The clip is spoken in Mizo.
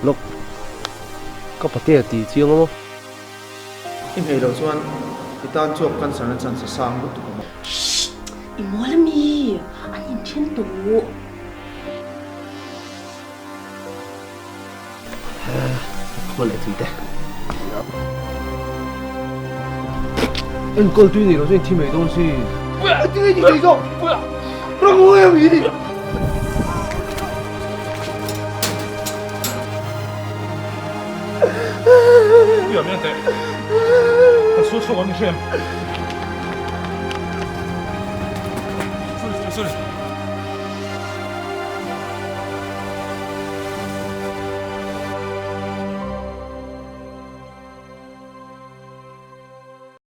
Lawk, ka patea ti chiang a maw? I hmei loh chuan i tan chuak cancer na chance a sang lutuk a maw? Shh! I mawl a mi? An inthen tawh. Khaw leh tui te. Enkawl tui ni lo chuan thi mai dawn si. Tinge ti thei zawk? Ramhuai ang hi ni. Puia miang teh. Kan sual chhuak ang ni hrem. Sorry, sorry.